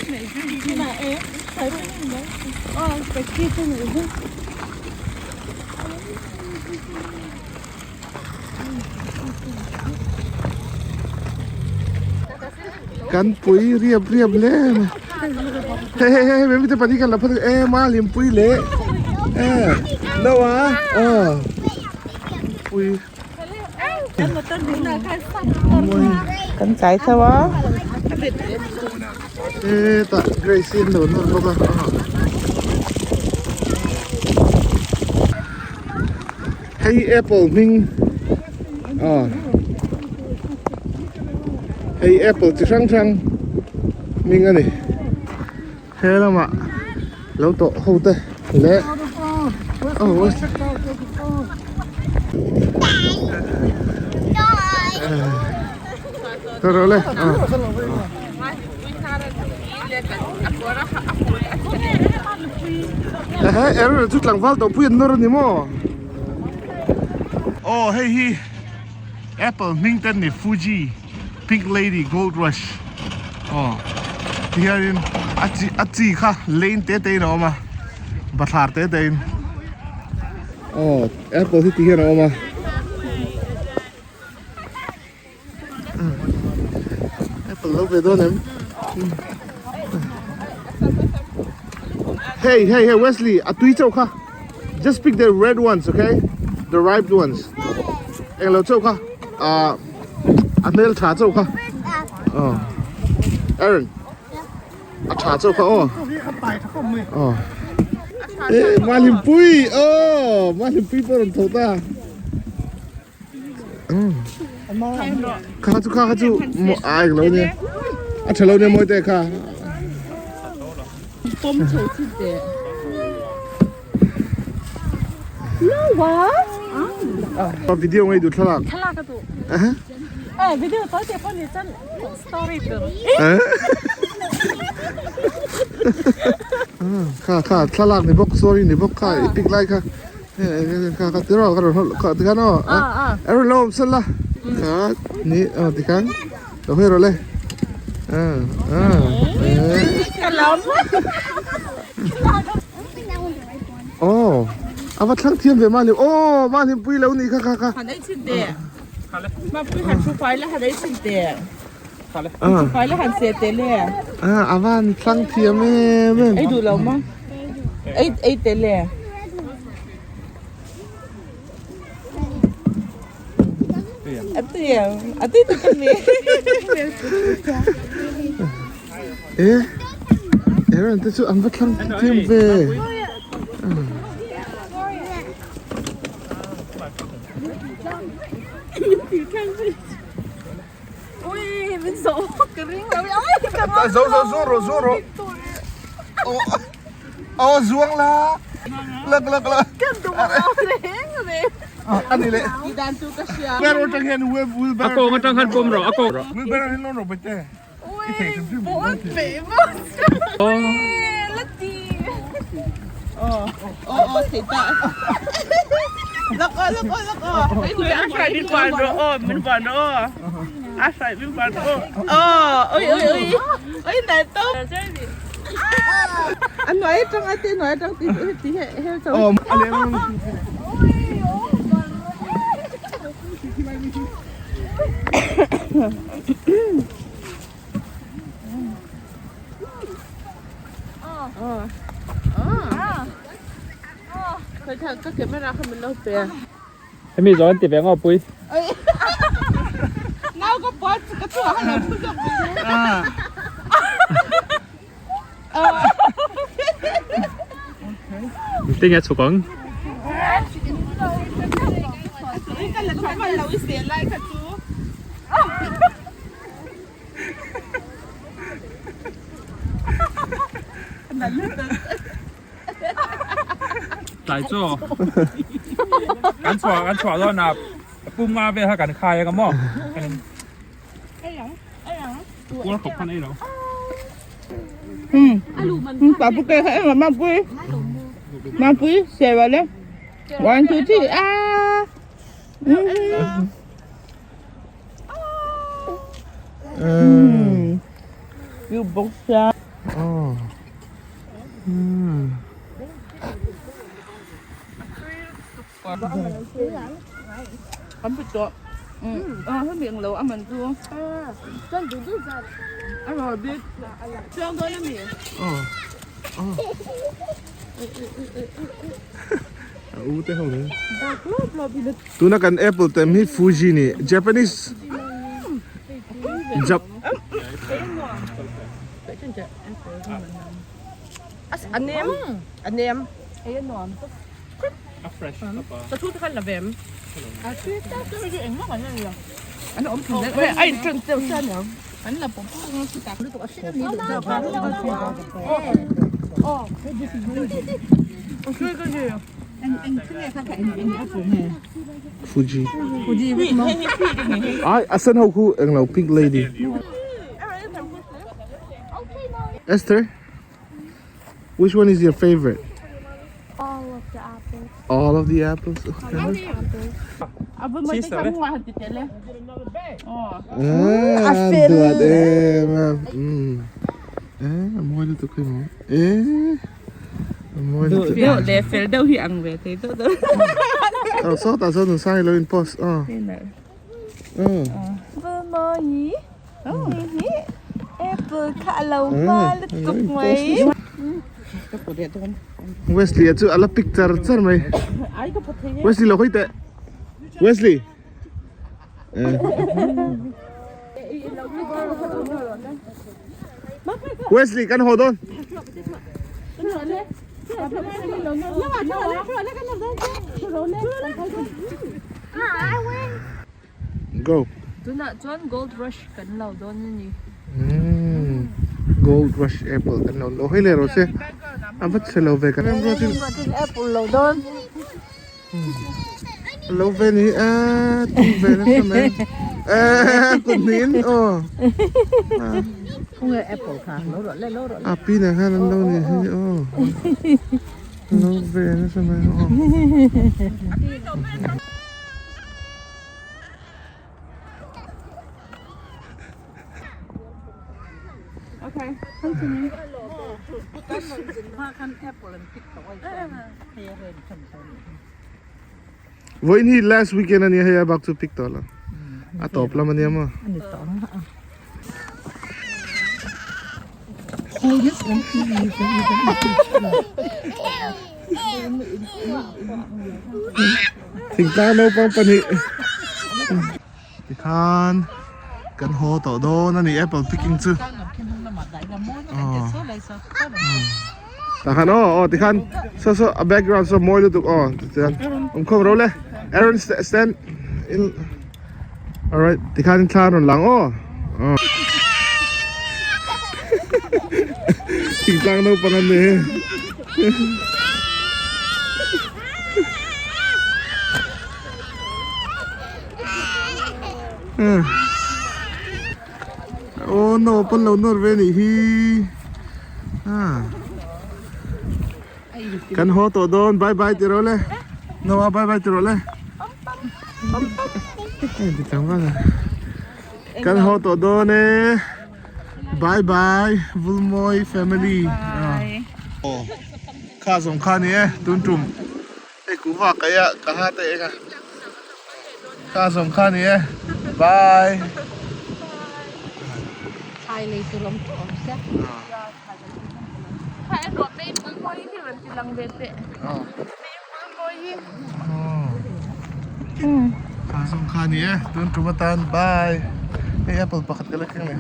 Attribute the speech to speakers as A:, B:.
A: Kan pui riap riap hle mai hei hei hei mite pahnih khan la phawt e ma hlimpui leh e no a aw pui
B: Kan tlai tho a.
A: Hetah Grace hi an lo nawr bawk a hei hi apple hming aw hei apple chi hrang hrang hming a ni he lamah lo tawh ho te leh aw Tawh rawh le aw. Ehe er chu tlangval tawh pui an nawr a ni maw? Aw hei hi apple hming te an ni Fuji pink lady gold rush aw tihianin a chi a chi kha lane te te in a awm a bathlar te te in aw apple hi tihian a awm a. Apple lo ve dawn em Hey hey hey Wesley a tui chauh kha just pick the red ones okay the ripe ones eng lo chauh kha ah a hmel tha chauh kha oh Aaron a tha chauh kha aw oh eh Mahlimpui oh Mahlimpui pawh rawn tho ta. Kha chu kha kha chu ai lo nia a tha lo nia mawi te kha
B: pom chho chi te no what
A: pa video ngai du thlalak
B: thlalak ka du eh video to te pon ni chan story tu
A: kha kha thlalak ni bawk story ni bawk kha i pic lai kha Kha kha tiraw ka rawn hawlh kha tikhan aw a rawn lo awm sel la kha ni aw tikhan lo hawi rawh le aw a va thlang thiam ve mahni aw mahni pui lo ni kha kha kha
B: han ei chhin teh mapui han thu fai la han ei chhin teh thu fai la han se teh le
A: a van thlang thiam em em
B: ei duh lo maw Ei ei tel e. A tui em, a tui tuk a mi.
A: E, Aaron te chu an va thlang thiam ve.
B: Ui, min zo ka ring lo ai.
A: Zo zo zo ro zo ro. Aw zuang la. Lak lak lak.
B: Kan duh lo reng reng.
A: Ani le.
B: Ti dan chu ka hria.
A: Wheelbarrow atang hian wheelbarrow.
C: A kawng atang khan pawm rawh a kawng.
A: Wheelbarrow hian lawn rawh baite.
B: Ui, bawh pe maw. Ui, la ti. Aw, aw, aw, thei ta. Lak aw, lak aw, lak aw.
D: A hrai min van rawh aw, min van rawh aw. A hrai min van rawh aw.
B: Aw, ui, ui, ui. Ui, nal tawp. A hnuai atang a te hnuai atang ti ti he he chho.
A: Aw, a leh ang.
B: Ka camera kha min lo pe.
C: Hemi zawng an ti ve ngaw pui.
B: Nau ka puan chu ka chungah khan lo thu zawk mai.
C: Engtin nge a chhuk ang?
B: Ka la tha hman lo i seh lai kha chu.
C: Tlai chu kan chhuah kan chhuah dawn a pum nga vel kha kan khai anga maw kual khawp khan ei lo
B: One, two, three, ah! Yêu bốc xa.
D: Kan pit tawh. Aw hemi ang lo a man chu. Chuan duh duh zat. A rawl bik. Chuang dawn a mi?
A: Aw. Aw. A u te ho ni. Tuna kan apple tem hi Fuji ni Japanese Jap
D: A nem a nem. Ei a nuam.
C: A fresh tawp a.
D: Ka thu te khan la vem. A tui tak chu hei chu engmah kan la ni lo. An awm thei zel hei a in ṭan deuh chiah aniang. An la pawp pawp ang chu tak lutuk a hriat ni duh zawk a. Aw. A tui ka ti. Eng eng thil nge kha kha eng eng apple nge?
A: Fuji.
D: Fuji vek maw?
A: Ai a sen ho khu englo pink lady. Esther. Which one is your favorite?
E: All of the apples.
A: All of the apples? Okay. Ah, duat em mm. Eh, a mawi lutuk hi maw? Eh, a mawi lutuk.
D: Deuh leh fel deuh hi ang ve thei deuh deuh.
A: Oh, sawtah sawn an sang hi lo in post. Oh.
B: Mawi. Apple kha a lo hma lutuk mai.
A: Wesley a chu a la pick char char mai. Wesley lo hawi teh. Wesley. Wesley kan haw dawn. Go.
B: Tunah chuan gold rush kan lo dawn a ni.
A: Umm gold rush apple kan lo lo hei le rawh se a va chhe lo ve kan
B: Ruatin apple lo dawn.
A: Lo ve ni a tum ve nasa mai a kut hnih in aw.
F: Khawnge apple kha lo rawh le lo rawh le.
A: A pi nen khan an lo ni hi aw. Lo ve nasa mai aw. Vawiin hi last weekend a nia hei a bak chu pick tawh lo a tawp lam a nia maw. Thingtlang naupang pahnih tikhan kan haw tawh dawn a ni apple picking chu takhan aw aw tikhan saw saw a background saw mawi lutuk aw tichuan awm khawm ro le Aaron stand in Alright, tikhan thla rawn lang aw. Thingtlang naupang an ni. Oh no, pawn lo nawr ve nih hi. Kan haw tawh dawn, bye bye ti rawh le. Noah bye bye ti rawh le. Kan haw tawh dawn e. Bye bye Vulmawi family. Kha zawng kha ni e tun tum. Hei kuhva kaih a ka ha te eng a. Kha zawng kha ni e. Bye.
F: Thlai lei tur awm tawh awm sia.
B: Kha en rawh main Vulmawi hi rawn ti lang ve teh. Main Vulmawi hi.
A: Kha zawng kha ni e tun tum atan bye. Hei apple pakhat ka la keng leh.